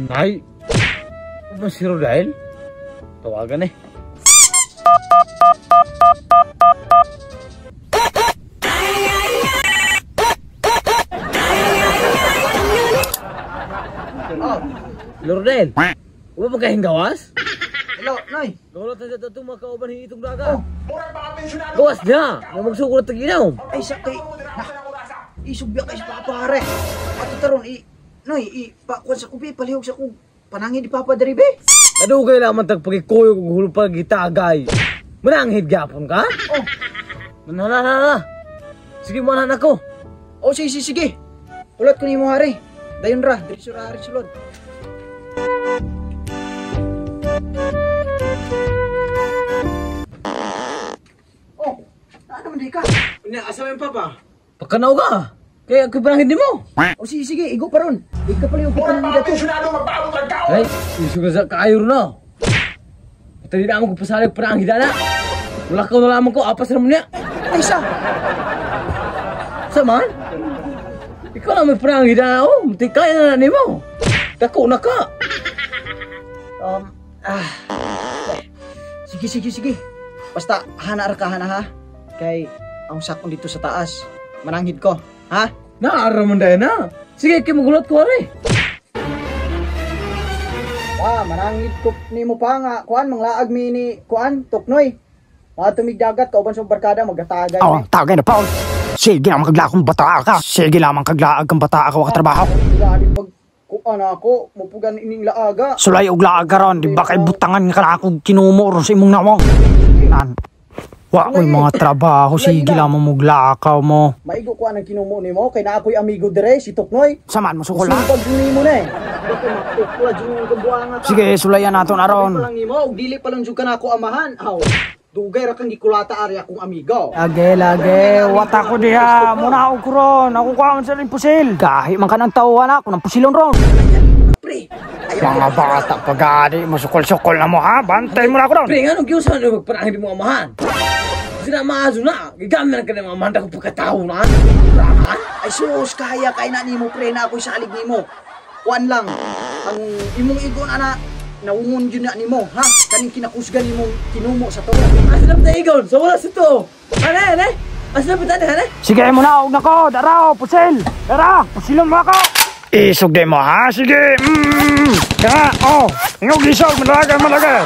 Nay! Ano si Rodel? Tawagan eh. Oh, Rodel! Wala ba kayong gawas? Hello, Noy. Gawala tayo sa itong mga kauban itong daga. Oh. Gawas niya! Nga magsukulat tag inaw. Ay, sa kay... Nah, isubya kay sa papa, hare. Ato taron, i... Noy, i... Pa, kuwan sa kubi, palihog sa kug. Panangin di papa diri, be. Nadugay lamang tag pagkikuyog ug hulpag gitagay. Mananghid gyapon ka? Oh. Na na na na. Sige mo na ako. Oh, sige, sige, sige. Ulat ko nimo, hare. Dayon ra, diretso ra, hare, sulod. Oh, ano man di ka? Nya, asa man papa? Pagkanaw ka. Kaya ako'y pananghin nimo. Oh, sige, sige, igo pa ron. Di ka palihog ko panangin dato. Ay, isog na sa kaayo na. Patay na ako pasalig pananghin na. Wala ka na lamang ko, apas na mo niya. Ay, sa! Sa man? Ikaw na may pananghin na ako. Munti kaya na na nimo. Dako na ka. Sige, sige, sige. Basta, hana ra ka, hana ha. Kay, ang sakon dito sa taas. Mananghid ko, ha? Naara man dahil na. Sige, kay magulat ko are. Ah, mananghid ko nimo pa nga. Kuan, manglaag mi ni, kuan, Tuknoy. Mga tumig dagat, kauban sa barkada, magatagay. Oh, tagay na Paul. Sige lamang kaglaakong bata ka. Sige lamang kaglaag kang bata ka wakatrabaho. Gani pag kuan ako, mupugan ining laaga. Sulay og laag karon, di ba kay butangan ka na akong kinumo ron sa imong nawong. Nan. Wa ko'y mga trabaho, sige lamang mo glakaw mo. Maigo kuan ang kinumo nimo kay naa ko'y amigo dire si Tuknoy. Saman mo sukol ha. Sumpag nimo na eh. Bako matukla jud ang kabuanga ka. Sige, sulayan naton aron. Pa lang nimo, og dili pa lang jud ka nako amahan. Aw, dugay ra kang gikulata ari akong amigo. Lage, lage, wata ko diha. Muna ako ron. Ako kuha sa rin pusil. Gahi man ka ng tauhan ako ng pusilon ron. Pre, Mga bata pagadi, masukol-sukol na mo ha. Bantay mo na ako ron. Pre, nga nung giusan nung magpananghin mo amahan? Kasi na maazo na. Gigamit na ka ng amahan ako pagkatao na. Raman? Ay sus, kaya kay na nimo pre na ako'y salig nimo. Kuan lang, ang imong igon ana naungon jud na nimo, ha? Kaning kinakusgan nimong kinumo sa tuo. Asa na ba igon? So wala sa to. Ane, ane? Asa na ba tani, ane? Sige mo na, huwag na ko. Dara, pusil. Dara, pusilon mo ako. Isog din mo ha, sige. Kaya, oh. Ingog isog, malaga, malaga.